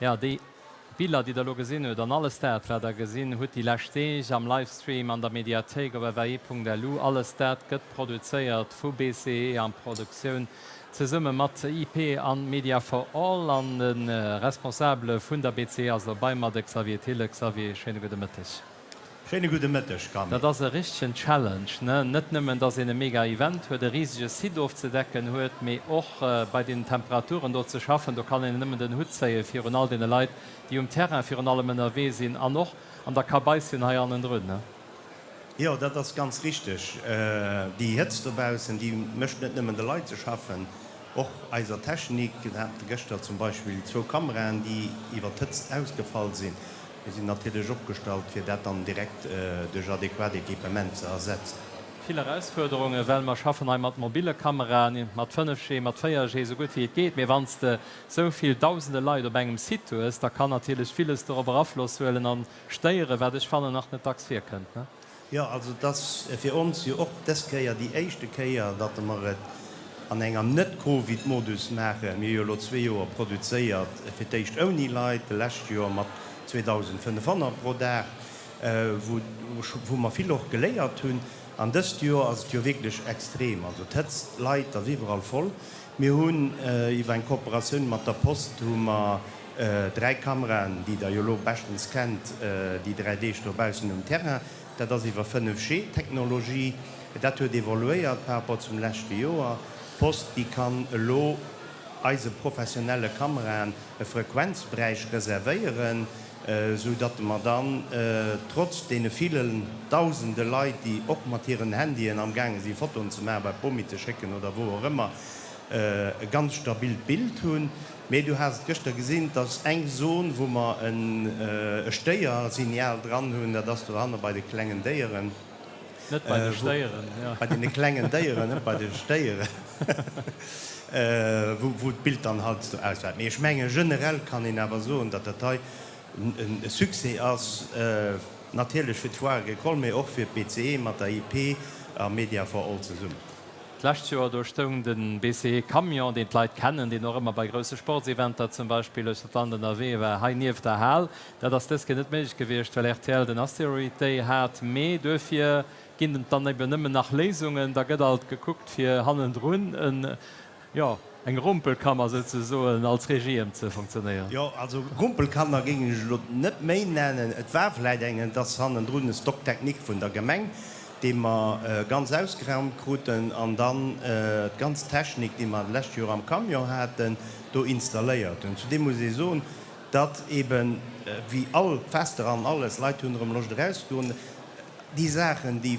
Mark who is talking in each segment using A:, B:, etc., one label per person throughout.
A: Jo, déi Biller, déi Der elo gesinn hutt, an alles dat, wat Der gesinn hutt déi lescht Deeg am Livestream an der Mediathéik op fai.lu, alles dat gëtt produzéiert vu BCE an Produktioun zesumme mat IP an Media for All. An de Responsabele vun der BCE ass elo bei mer, de Xavier Thille. Xavier, schéine gudde Mëtteg.
B: Schéine gudde Mëtteg, Camille.
A: Dat ass e richtegen Challenge, ne? Net nëmmen, dass een e mega Event huet, e risege Site ofzedecken huet, mee och bei deenen Temperaturen do ze schaffen. Do kann een nëmmen den Hutt zéie virun all deene Leit, déi um Terrain virun allem ënnerwee sinn an och an der Kabaissen hei hannendrun, ne?
B: Jo, dat ass ganz richteg. Déi Hëtzt dobaussen, déi mécht net nëmmen de Leit ze schaffen, och eiser Technik. Mir hate gëschter zum Beispill zwou Kameraen, déi iwwer d'Hëtzt ausgefall sinn. Mir sinn natierlech opgestallt, fir dat dann direkt duerch adequat Equipement ze ersetzen.
A: Vill Erausfuerderungen, well mer schaffen hei mat mobile Kameraen, mat 5G, mat 4G, esou gutt wéi et geet. Mee wann s de esou vill dausende Leit op engem Site hues, da kann natierlech villes dorobber Afloss huelen a stéieren, wat ech fannen nach net dacks virkënnt.
B: Jo, also et ass fir ons jo och dës Kéier déi éischte Kéier, datt mer et an enger Net-Covid-Modus maachen. Mir hu jo elo zwee Joer produzéiert, fir d'éischt ouni Leit, de lescht Joer mat 2.500 pro Dag, wou mer vill och geléiert hunn. An dëst Joer ass et jo wierklech extrem, also d'Hëtzt, d'Leit, et ass iwwerall voll. Mir hunn iwwer eng Kooperatioun mat der Post hu mer 3 Kameraen, déi Der jo elo beschtens kennt, déi 3 Deeg dobaussen um Terrain. Dat ass iwwer 5G-Technologie. Dat huet evoluéiert par rapport zum leschte Joer. D'Post, déi kann elo eise professionelle Kameraen e Frequenzberäich reservéieren, esou datt mer dann trotz deene villen dausende Leit, déi och mat hiren Handyen amgaange si Fotoen ze maachen, bei d'Bomi ze schécken oder wou och ëmmer, e ganz stabilt Bild hunn. Mee du has et gëschter gesinn, et ass eng Zon, wou mer e Stéiersignal dran hunn, dat ass dohanne bei de klengen Déieren.
A: Net bei de Stéieren, jo.
B: Bei deene klengen Déieren, net bei de Stéieren, wou d'Bild dann halt esou ausfält. Mee ech menge generell kann een awer soen, datt dat hei e Succès ass, natierlech fir d'Foire Agricole, mee och fir d'BCE mat der IP a Media for All zesummen.
A: D'lescht Joer, do stoung de BCE Camion, deen d'Leit kennen, deen och ëmmer bei grousse Sportseventer zum Beispill uechter d'Land ënnerwee war, hei nieft der Hal. Dat ass dës Kéier net méiglech gewiescht, well rtl den Asteroid Day hat. Mee duerfir ginn et dann eben nëmmen nach Léisungen. Da gëtt alt gekuckt, fir hannendrun en, jo, eng Rumpelkammer souzesoen als Regie ëmzefunktionéieren.
B: Jo, also Rumpelkammer géing ech elo net méi nennen. Et war vläit eng, et ass hannendrun e Stock technique vun der Gemeng, dee mer ganz ausgeraumt kruten an dann d'ganz Technik, déi mer d'lescht Joer am Camion haten, do installéiert hunn. Zudeem muss ee soen, datt eeben, wéi all d'Fester an alles, Leit hunn erëm Loscht erauszegoen, déi Saachen, déi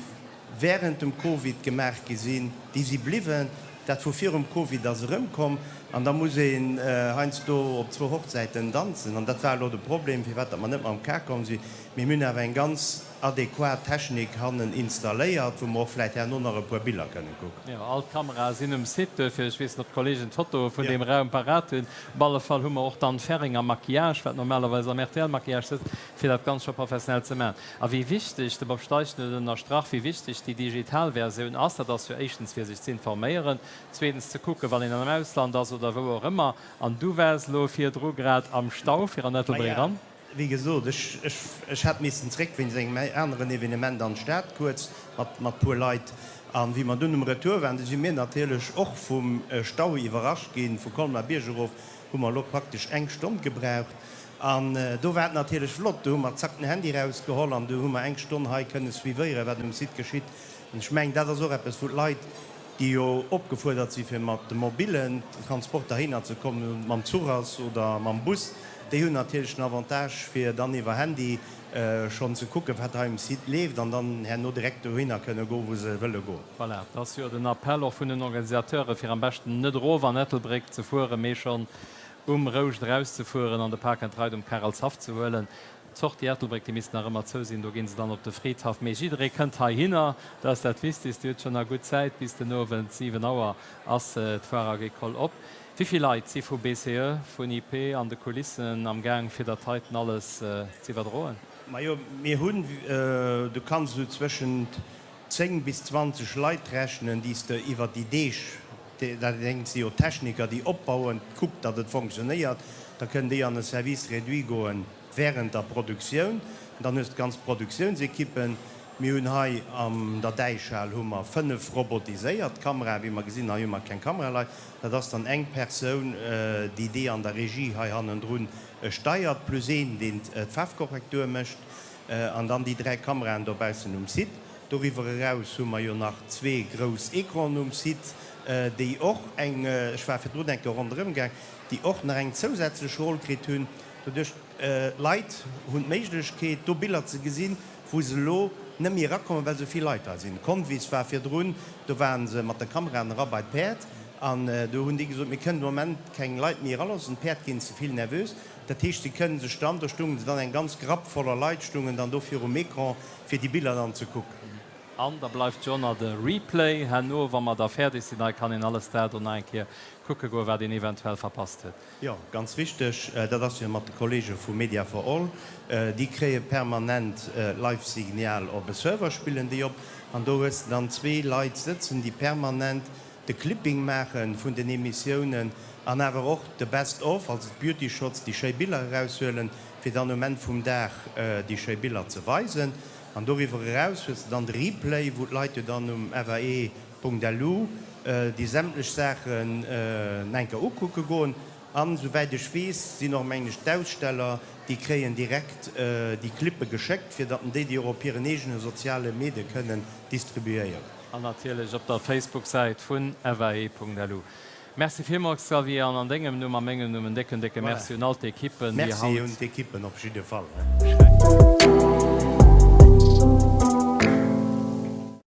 B: während dem Covid gemaach gi sinn, déi si bliwwen. Dat vu virum Covid ass erëmkomm an da muss een heiansdo op zwou Hochzäiten danzen. An dat war elo de Problem, firwat datt mer net mam Car komm sinn. Mee mir hunn awer eng ganz adequat Technik hannen installéiert, wou mer och vläit herno nach e puer Biller kënnen kucken.
A: Jo, all d'Kamerae sinn um Site, duerfir, ech weess net, ob d'Kollegen d'Fotoe vun deem Raum parat hunn. Op alle Fall hu mer och d'Anne Ferring am Maquillage, wat normalerweis am RTL-Maquillage sëtzt, fir dat Ganzt scho professionell ze maachen. A wéi wichteg, de Bob Steichen huet et ënnerstrach, wéi wichteg déi digital Versioun ass, dat ass jo éischtens fir sech z'informéieren, zweetens ze kucken, wann een am Ausland ass oder wou och ëmmer. An du waars elo virdru grad am Stau fir an Ettelbréck eran.
B: Wéi gesot, ech, ech, ech hat missen zréck wéinst engem aneren Evenement an d'Stad kuerz mat, mat puer Leit. An wéi mer dunn um Retour waren, du si mir natierlech och vum Stau iwwerrascht ginn. Vu Colmar-Bierg erof hu mer elo praktesch eng Stonn gebraucht. An do war et natierlech flott, do hu mer zack den Handy rausgeholl an du hu mer eng Stonn hei kënne suivéieren, wat um Site geschitt. An ech mengen, dat ass och eppes, wou d'Leit, déi jo opgefuerdert si fir mat de mobilen Transport derhinner ze kommen, ob et mam Zuch ass oder mam Bus, Déi hunn natierlech den Avantage fir dann iwwer Handy schonn ze kucken, wat hei um Site leeft an dann herno direkt dohinner kënne goen, wou se wëlle goen.
A: Voilà, dat ass jo den Appell och vun den Organisateure fir am beschten net erof an Ettelbréck ze fueren, mee schonn um Rouscht erauszefueren an de Park and Ride um Karelshaff ze huelen. D'Sortie Ettelbréck, déi misst nach ëmmer zou sinn, do ginn se dann op de Fridhaff. Mee jidderee kënnt heihinner, dat ass dat Wichtigst. Dir hutt schonn nach gutt Zäit, bis den Owend 7 Auer ass d'Foire Agricole op. Wéi vill Leit si vu BCE, vun IP an de Kulissen am Gaang fir dat heiten alles z'iwwerdroen?
B: Majo, mir hunn, du kanns esou zwëschent 10 bis 20 Leit rechnen, déi s de iwwer déi Deeg. Dat engt si jo d'Techniker, déi opbauen, kuckt, datt et fonctionnéiert. Da kënnen déi an e Service réduit goen während der Produktioun. Dann hues de d'ganz Produktiounsekippen. Mir hunn hei an der Däichhal hu mer 5 robotiséiert Kameraen. Wéi mer gesinn, hei hu mer keng Kameraleit. Dat ass dann eng Persoun, déi déi an der Regie hei hannendrun steiert, plus een, deen d'Faarfkorrektur mécht, an dann déi 3 Kameraen dobaussen um Site. Doriwwer eraus hu mer jo nach zwee grouss Ecranen um Site, déi och eng, ech war virdrun eng Kéier ronderëm gaang, déi och nach eng zousätzlech Roll kritt hunn, doduerch d'Leit hunn d'Méiglechkeet, do Biller ze gesinn, wou se elo net méi erakommen, well esou vill Leit hei sinn. D'Convis war virdrun, do ware se mat de Kameraen era bei d'Päerd an do hunn déi gesot, mir kënnen de Moment keng Leit méi eraloossen, d'Päerd ginn ze vill nervös. Dat heescht, si kënnen sech dann, do stungen se dann, eng ganz Grapp voller Leit stungen dann do virum Ecran, fir déi Biller dann ze kucken.
A: An da bleift jo nach de Replay herno, wa mer da fäerdeg sinn. Hei kann een alles dat och nach eng Kéier kucke goen, wat een eventuell verpasst huet.
B: Jo, ganz richteg. Dat ass jo mat de Kollege vu Media for All. Déi kréie permanent Live-Signal op e Server, spillen déi op. An do hues de dann zwee Leit sëtzen, déi permanent de Clipping maache vun den Emissiounen an awer och de Best of, also d'Beauty Shots, déi schéi Biller eraushuelen, fir dann um Enn vum Dag déi schéi Biller ze weisen. An doriwwer eraus hues de dann de Replay, wou d'Leit jo dann um FAE.lu déi sämtlech Saachen enker ukucke goen. An souwäit ech weess, sinn och, mengen ech, d'Aussteller, déi kréien direkt déi Clippe geschéckt, fir datt déi déi och op hiren eegene soziale Medie kënnen distribuéieren.
A: An natierlech op der Facebook-Säit vun FAE.lu. Merci villmools Xavier, an an dengem Numm a mengem Numm en décken, décke Merci un all d'Equippen, déi
B: haut. Merci un d'Equippen op jidde Fall.